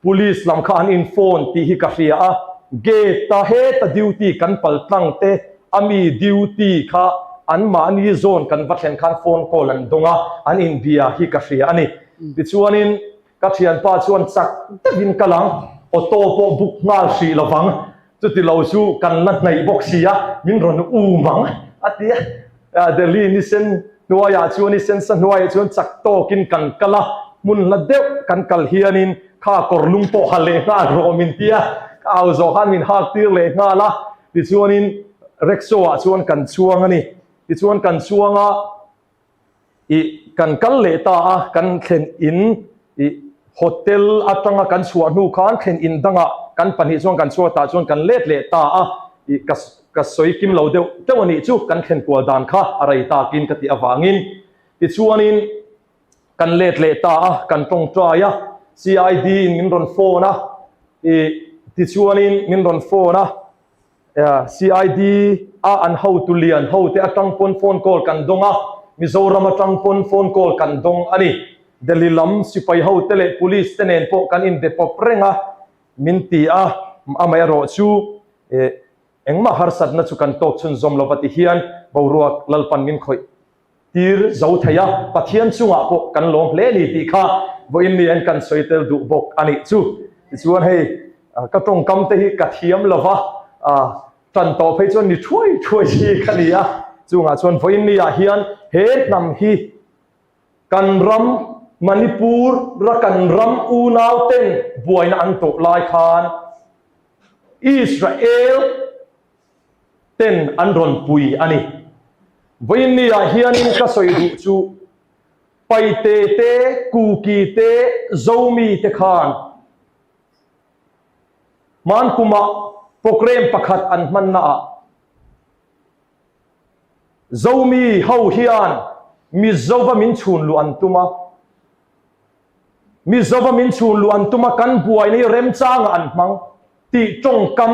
Police lam kha an in phone tih hi ka hria a, gate a heta duty kan pal tlang te a mi duty kha an mahni zawn kan va thlen khan phone call an dawng a, an in bia hi ka hria a ni. Tichuanin ka thianpa chuan chak deuhin ka lang, auto pawh book nghal hrih lovang, chuti lo chu kan la hnaih bawk si a, min rawn um ang a ti a. Delhi ni sen hnuaiah chuan ni sen sa hnuaiah chuan chak tawkin kan kal a, hmun hla deuh kan kal hianin kha kawr lung pawh ha leh nghal rawh min ti a, ka au zawh khan min hak tir leh nghal a, tichuanin rickshaw ah chuan kan chuang a ni, tichuan kan chuang a. Ih kan kal leh ta a, kan thlen in ih hotel atanga kan chhuah hnu khan thlen in dangah kan pahnih chuan kan chhuat ah chuan kan let leh ta a, ih ka ka sawi kim lo deuh deuh a nih chu kan thlen kual dan kha a rei takin ka tih avangin tichuanin kan let leh ta a, kan tawngtai a, CID in min rawn phone a, ih tichuanin min rawn phone a. CID a an hotu lian ho te atang pawn phone call kan dawng a, Mizoram atang pawn phone call kan dawng a ni. Delhi lam sipai ho te leh police te nen pawh kan inbe pawp reng a, min ti a, amaherawh chu engmah harsatna chu kan tawk chhunzawm lova ti hian boruak Lalpan min khawih tir zo thei a, Pathian chungah pawh kan lawm hle ni tih kha vawiin ni hian kan sawi tel duh bawk a nih chu. Tichuan hei ka tawngkam te hi ka thiam lo va, tan tawh phei chuan ni thuai thuai hi ka ni a, chungah chuan vawiin ni ah hian he hnam hi kan ram Manipur ra kan ram unau ten buaina an tawh lai khan Israel ten an rawn pui a ni. Vawiinni ah hianin ka sawi duh chu Paite te, Kuki te, Zomi te khan hman kumah programme pakhat an hmanna ah Zomi ho hian Mizova min chhun luh an tum a, Mizova min chhun luh an tum a, kan buaina hi remchangah an hmang. Tih tawngkam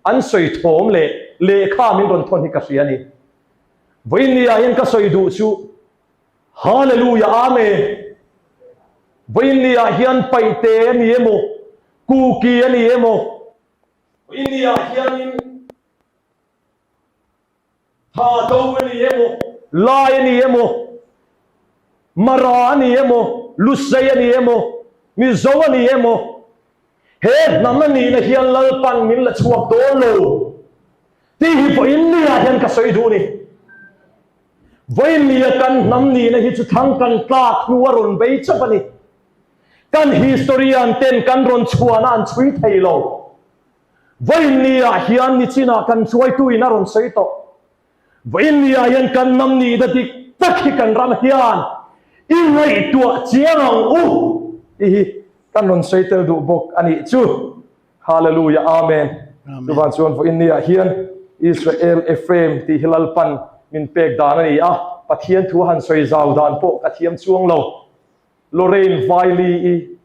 an sawi thawm leh lehkha min rawn thawn hi ka hria a ni. Vawiinniah hian ka sawi duh chu Hallelujah Amen. Vawiinniah hian Paihte a ni emaw, Kuki a ni emaw, Vawiinniah hianin Tha do a ni emaw, Lai a ni emaw, Mara a ni emaw, Lusei a ni emaw, Mizo a ni emaw, he hnam a nihna hian Lalpan min la chhuak dawn lo tih hi vawiin niah hian ka sawi duh a ni. Vawiin nia kan hnam nihna hi chu thlang kan tlak hnu a rawn bei chauh a ni. Kan historian ten kan rawn chhuahna an chhui thei lo. Vawiinniah hian nichinah kan hruaituin a rawn sawi tawh. Vawiinniah hian kan hnam nihna dik tak hi kan ram hian i ngaihtuah chiang ang u tih hi kan rawn sawi tel duh bawk a nih chu. Hallelujah Amen. Chuvang chuan vawiinniah hian Israel Ephraim tih hi Lalpan min pek dan a ni a. Pathian thu han sawi zau dan pawh ka thiam chuang lo. Lorraine Vaili-i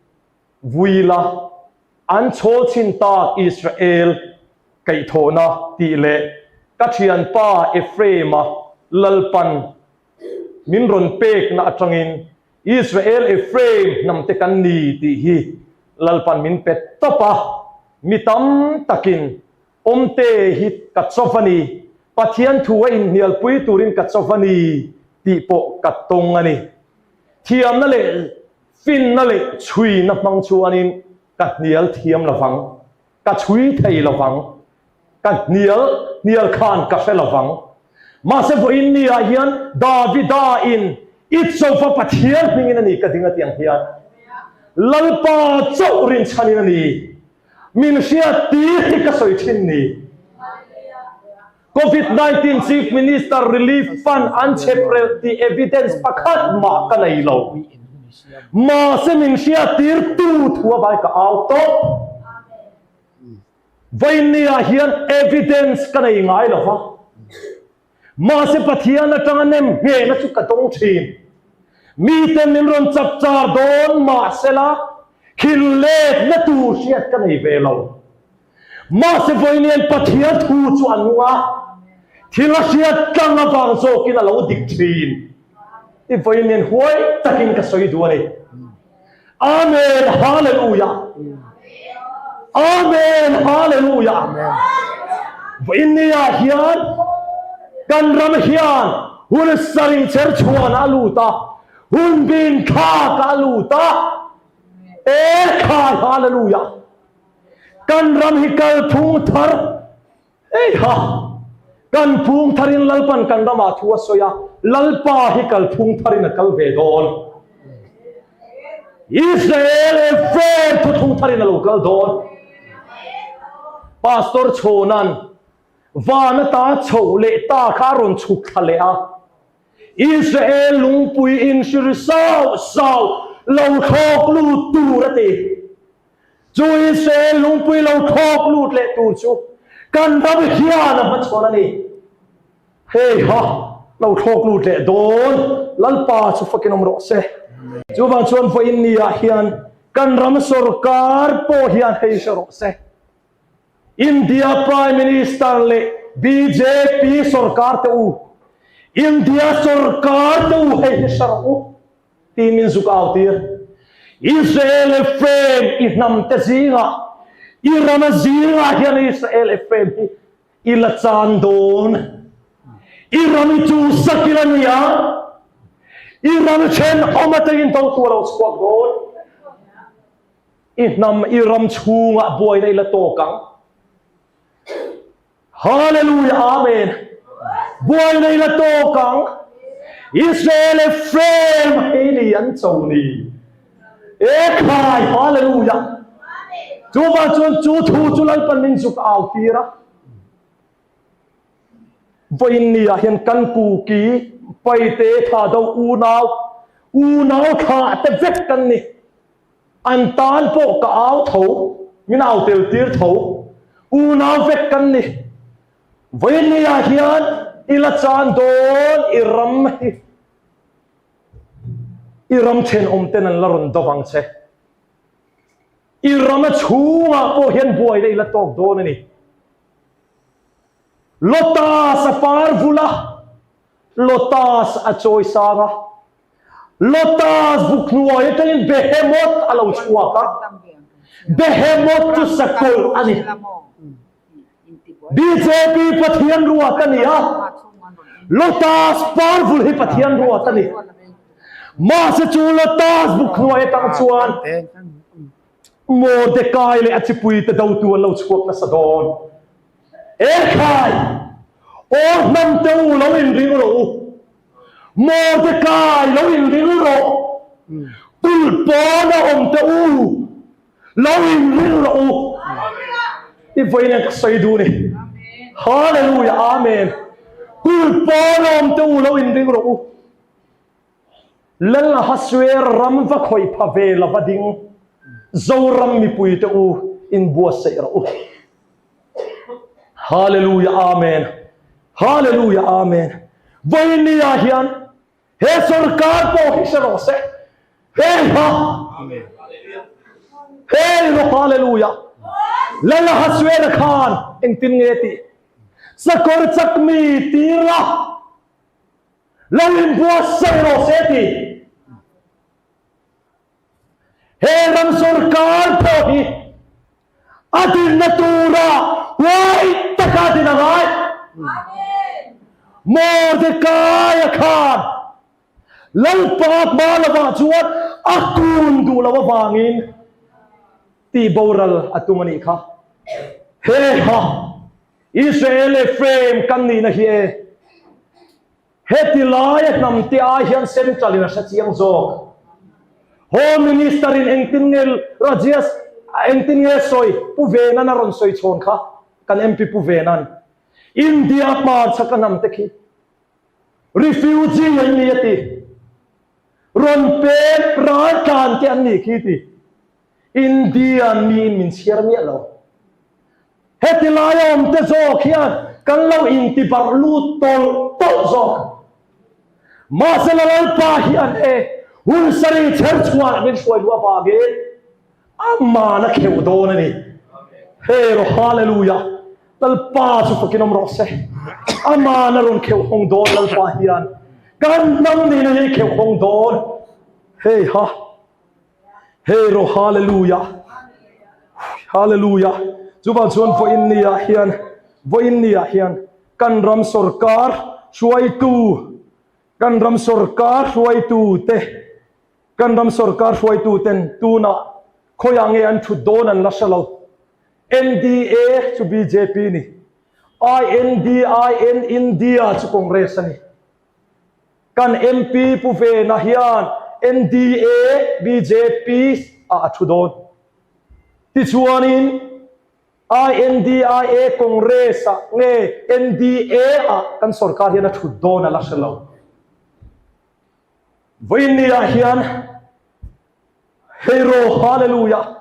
Vuila an chhawl chhin tak Israel kaihthawhna tih leh ka thianpa Ephraim-a Lalpan min rawn pekna atangin Israel Ephraim hnamte kan ni tih hi Lalpan min pe tawp a, mi tam takin Awmte hi ka chawp a ni, Pathian thu a inhnialpui turin ka chawp a ni tih pawh ka tawng a ni. Thiamna leh finna leh chhuina hmang chuanin ka hnial thiam lovang, ka chhui thei lovang, ka hnial hnial khan ka hre lovang. Mahse vawiin ni ah hian Davida in i chauva Pathian hmingin a ni ka ding a tih ang hian Lalpa chauh rinchhanin a ni min hriat tir hi ka sawi thin ni. Covid 19 Chief Minister Relief Fund an chheprelh tih evidence pakhat mah ka nei lo. Mahse min hriat tir tu thu a vai ka au tawp. Vawiinniah hian evidence ka nei ngai lo va. Mahse Pathian atanga nem nghehna chu ka dawng thin. Miten min rawn chapchar dawn mahsela khil letna tur hriat ka nei ve lo. Mahse vawiinian Pathian thu chu a nung a, thil a hriat tlang avang zawkin a lo dik thin. I vawiinian huai takin ka sawi duh a ni. Amen Hallelujah. Amen Hallelujah. Vawiinniah hian kan ram hian hun sarih cher chhuan a lut a, hun bin thlak a lut a. Ekhai Hallelujah. Kan ram hi kalphung thar hei ha kan phung tharin Lalpan kan ramah thu a sawi a, Lalpa hi kalphung tharin a kal ve dawn. Israel Ephraim thuthung tharin a lo kal dawn. Pastor Chhawnan van ata chhoh leh ta kha a rawn chhuk thla leh a. Israel lungpui inhri sauh sauh lo thlawk lut tur a ti. Chu Israel lungpui lo thlawk lut leh tur chu kan ram hian a hmachhawn a ni. Hei ha, lo thlawk lut leh dawn Lalpa chu fakin awm rawh se. Chuvang chuan vawiin ni ah hian kan ram sorkar pawh hian hei hre rawh se. India Prime Minister leh bjp sorkar te u, India sorkar te u hei hi hre rawh u. Tiin min zuk au tir. Israel Ephraim i hnamte zingah, i rama zingah hian Israel Ephraim hi i la chan dawn. I ram i chuhsak ila ni a, i ram thenawm atangin dotu a lo chhuak dawn. I hnam i ram chhungah buaina i la tawk ang. Hallelujah Amen Buai nei la tawk ang Israel Ephraim hei ni an cho ni Ekhai Hallelujah Chuvang chuan chu thu chu Lalpan min zuk au tir a Vawiin ni ah hian kan kuki paite tha do unau unau thlah te vek kan ni An tan pawh ka au tho, min au tel tir tho. Unau vek kan ni. Vawiinniah hian i la chan dawn i ram hi i ram thenawm ten an la rawn do vang che. I rama chhungah pawh hian buaina i la tawk dawn a ni. Lotus a par vul a, Lotus a chawi sang a, Lotus buk hnuai atangin Behemoth a lo chhuak a, Behemoth chu sakawlh a ni. Bjp Pathian ruat a ni a, Lotus parvul hi Pathian ruat a ni. Mahse chu Lotus buk hnuai atang chuan Mordecai leh a chipuite dotu an lo chhuak nasa dawn. Ekhai! Aw hnam te u lo inring rawh u. Mordecai lo inring rawh. Kulh pawn a awm te u lo inring rawh u. I vawiin hian ka sawi duh ni. Hallelujah Amen. Kulh pawn a awm te u lo inring rawh u. Lal Ahasuer ram va khawih pha ve la va ding Zoram mipui te u inbuatsaih rawh u. Hallelujah Amen. Hallelujah Amen. Vawiin ni ah hian. He sorkar pawh hi hre rawh se. Hei ha! Hei rawh Hallelujah! Lal Ahasuera khan engtin nge tih? Sakawr chak mi tir la, lo inbuatsaih rawh se tih. He ram sorkar pawh hi a dinna tura huai taka din a ngai. Mordekaia khan Lalpa hma lovah chuan a kun duh loh avangin tih boral a tum a nih kha. He ha Israel Ephraim kan nihna hi e. Heti laia hnam te ai hian Central in a hre chiang zawk. Home Minister in engtin nge Rajesh engtin nge sawi Pu Venan a rawn sawi chhawn kha kan MP Pu Venan India hmarchhak a hnam te khi refugee an ni a ti. Rawn pek raltlan te an nih khi ti. India miin min chhiar miah lo. Heti laia awmte zawk hian kan lo inti barh lut tawlh tawlh zawk. Mahse la Lalpa hian e hun sarih chher chhuah min hruai luh avangin aman a kheuh dawn a ni. Hero Hallelujah! Lalpa chu fakin awm rawh se. Aman a rawn kheuh hawng dawn Lalpa hian kan hnam nihna hi kheuh hawng dawn. Hei ha! Hei rawh Hallelujah Hallelujah Chuvang chuan vawiin ni ah hian vawiin ni ah hian kan ram sorkar hruaitu kan ram sorkar hruaitu te kan ram sorkar hruaitu ten tunah khawiah nge an thut dawn an la hre lo NDA chu bjp ni INDIN India chu Congress a ni. Kan MP Pu Vena hian NDA, bjp ah a thu dawn. Tichuanin INDIA Congress ah nge NDA ah kan sorkar hian a thut dawn a la hre lo. Vawiin ah hian Hero Hallelujah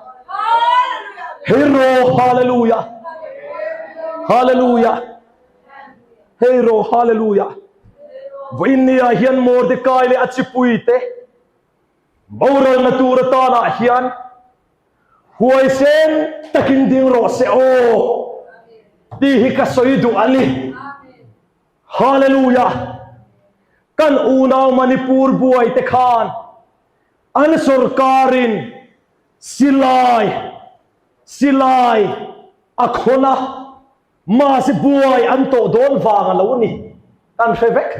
Hero Hallelujah Hallelujah Hero Hallelujah Vawiin ni ah hian Mordecai leh a chipui te boralna tur atanah hian huaisen takin ding rawh se aw tih hi ka sawi duh a ni. Hallelujah Kan unau Manipur buai te khan An sorkarin silai silai a khawn a, mahse buai an tawh dawn vang a lo ni, kan hre vek.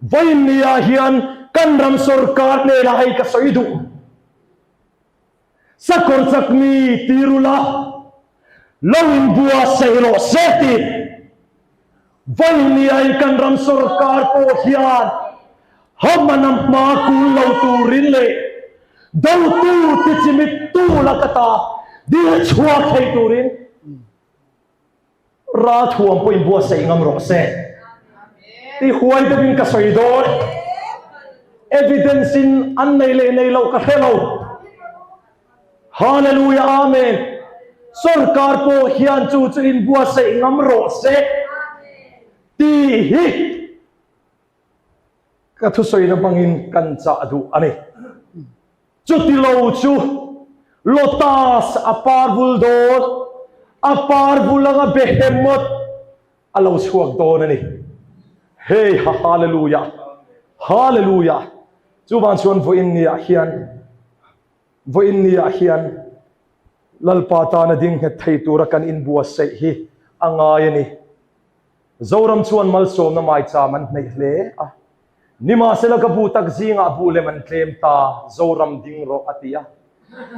Vawiinniah hian kan ram sorkar hnenah hei ka sawi duh. Sakawr chak mi ti rula lo inbuatsaih rawh se tih vawinia kan ram sorkar pawh hian hamana hma kul lo turin leh dotu tichimittu laka ta dil chhuak thei turin Ralthuam pawh inbuatsaih ngam rawh se. Ti huai deuhin ka sawi dawn. Evidence in an nei leh nei loh ka hre lo. Hallelujah Amen. Sorkar pawh hian chu chu inbuatsaih ngam rawh se tih hi ka thusawina hmangin kan chah duh a ni. Chuti lo chu Lotus a par vul dawn, a par vul anga Behemoth a lo chhuak dawn a ni. Hei ha Hallelujah! Hallelujah! Chuvang chuan vawiin niah hian, vawiin niah hian Lalpa tana ding nghet thei tura kan inbuatsaih hi a ngai a ni. Zoram chuan malsawmna maicham an hneih hle a. Nimahsela ka bu tak zingah bu lem an tlem ta, Zoram ding rawh a ti a.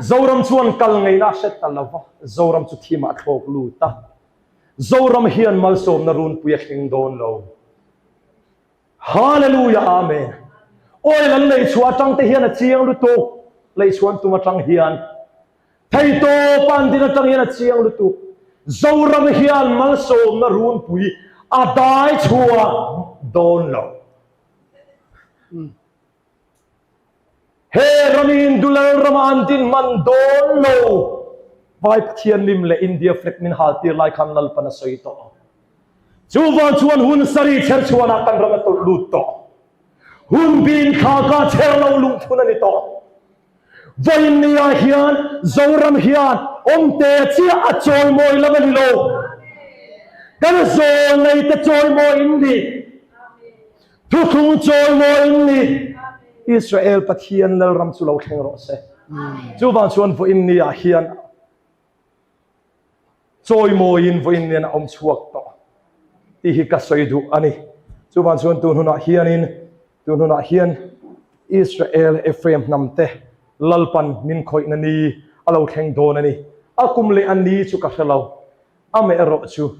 Zoram chuan kal ngeina a hre ta lo va, Zoram chu thimah a thlawk lut a. Zoram hian malsawmna runpui a thleng dawn lo. Hallelujah Amen. Oil an leichhuah atang te hian a chiang lutuk, leichhuan tum atang hian. Theitawp an din atang hian a chiang lutuk. Zoram hian malsawmna runpui a dai chhuak dawn lo. He ramin Dulal rama an din hman dawn lo. Vai Pathian lim leh India flag min hal tir lai khan Lalpan a sawi tawh. Chuvang chuan hun sarih chherchhuanah kan ram a tawlh lut tawh. Hun bin thlaka chher lo lungphun a ni tawh. Vawiin niah hian Zoram hian awmte chiah a chawimawi lam a ni lo. Kan zawlneite chawimawi in ni. Thuthlung chawimawi in ni. Israel Pathian Lalram chu lo thleng rawh se. Chuvang chuan vawiin niah hian Chawimawiin vawiin nen a awm chhuak tawh tih hi ka sawi duh a ni. Chuvang chuan tun hunah hianin, tun hunah hian Israel Ephraim hnamte Lalpan min khawihna ni a lo thleng dawn a ni. A kum leh a ni chu ka hre lo. Amaherawh chu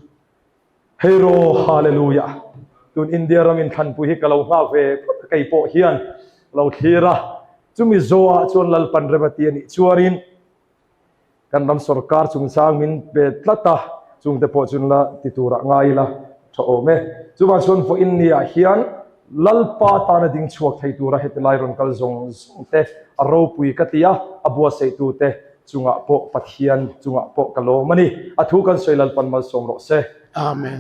Heiraw Hallelujah! Tun India ram inthlanpui hi ka lo nghak ve phawt a, kei pawh hian lo thlir a. Chumi zawhah chuan Lalpan rem a ti a nih chuanin, Kan ram sorkar chungchang min pe tlat a, chungte pawh chu la ti turah ngai ila tha awm e. Chuvang chuan vawiin niah hian Lalpa tana ding chhuak thei tura heti lai rawn kal zawng zawng te a ropui ka ti a, a buatsaih-tute chungah pawh Pathian chungah pawh ka lawm a ni. A thu kan sawi Lalpan malsawm rawh se. Amen.